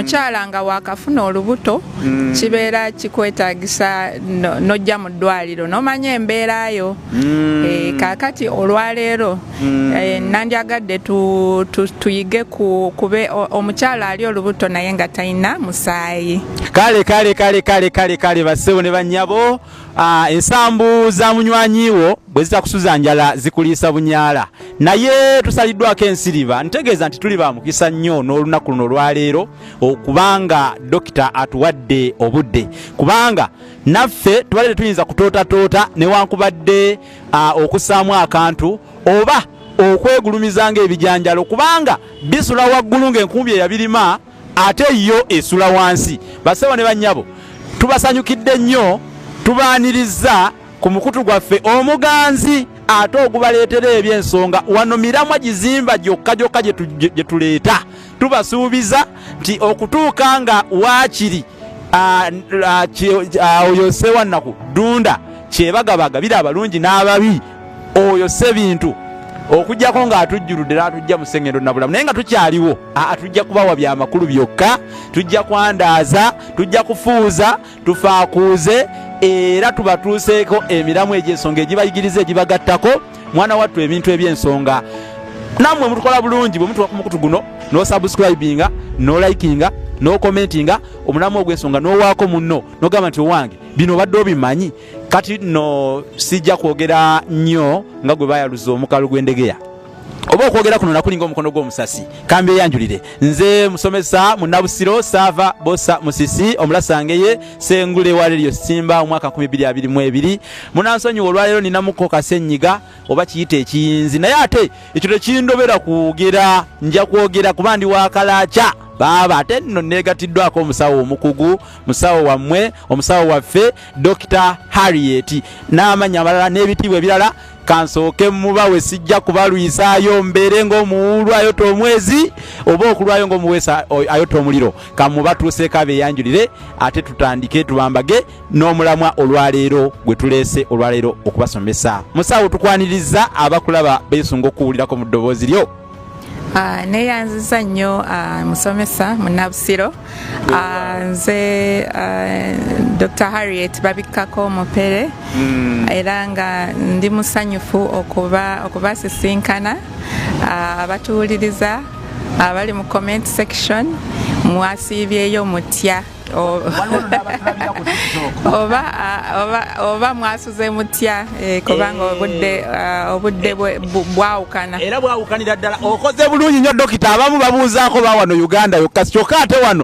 Omukyala nga wakafuna olubuto, kibeera kikwetagisa nojja mu ddwaliro nomanya embeera yo. Kaakati olwaleero nandyagadde tuyige kube omukyala ali olubuto naye nga talina musaayi. Kale kale kale kale kale kale, bassebo ne bannyabo, ensambu za munywanyi wo bwe zitakusuza njala zikuliisa bunyaala. Naye tusaliddwako ensiriba, ntegeeza nti tuli ba mukisa nnyo n'olunaku luno olwaleero okubanga dokita atuwadde obudde, kubanga naffe tubadde tetuyinza kutootatoota newankubadde okussaamu akantu oba okwegulumiza ng'ebijanjalo, kubanga bisula waggulu ng'enkumbi eyabirima ate yo esula wansi. Bassebo ne bannyabo, tubasanyukidde nnyo, tubaaniriza ku mukutu gwaffe omuganzi ate ogubaleetera ebyensonga. Wano miramwa gizimba gyokka gyokka gye tuleeta. Tubasuubiza nti okutuuka nga waakiri oyo Sewannaku Ddunda kyebagabaga biri abalungi n'ababi, oyo sebintu okujjako ng'atujjuludde n'atujja mu ssengendo nabulamu, naye nga tukyaliwo, aa tujja kubawa byamakulu byokka, tujja kwandaaza, tujja kufuuza, tufaakuuze, era tubatuuseeko emiramu egy'ensonga egibayigiriza, egibagattako mwana wattu ebintu eby'ensonga. Nammwe mutukola bulungi bwe mutuwa ku mukutu guno n'osubscribinga, n'olikinga, n'okommentinga omulamu ogw'ensonga, n'owaako munno n'ogamba nti, "Owange, bino obadde obimanyi?" Kati nno sijja kwogera nnyo nga gwe bayaluza omukalu gw'endegeya oba okwogera kuno nakulinga omukono gw'omusasi. Kambeeyanjulire, nze musomesa Munnabusiro Saava Bosa Musisi Omulasangeye Sengule wa Radio Simba omwaka 2022. Munansonyiwa, olwaleero ninamuko kasenyiga oba kiyita ekiyinzi, naye ate ekyo tekindobera kwogera. Nja kwogera kuba ndi wakalaca baaba. Ate nno neegatiddwako omusawo omukugu, musawo wammwe, omusawo waffe, Dr Harriet, n'amannya amalala n'ebitiibwa ebirala. Kansooke mubawe, sijja kubalwisaayo mbeere ng'omuwuulu ayota omwezi oba okulwayo ng'omuweesa ayota omuliro. Kamubatuuseeko abeeyanjulire, ate tutandike tubambage n'omulamwa olwaleero gwe tuleese olwaleero okubasomesa. Musawo, tukwaniriza, abakulaba beesunga okuwulirako mu ddoboozi lyo. Neeyanziza nnyo, musomesa Munnabusiro. Nze Dr Harriet Babikkako Mupere, era nga ndi musanyufu okuba okubasisinkana abatuwuliriza abali mu comment section. Mwasiibyeyo mutya? Oba mwasuze mutya? Kubanga obudde bwawukana. Era bwawukanira ddala. Okoze bulungi nnyo, dokita. Abamu babuuzaako ba wano Uganda yokka, kyokka ate wano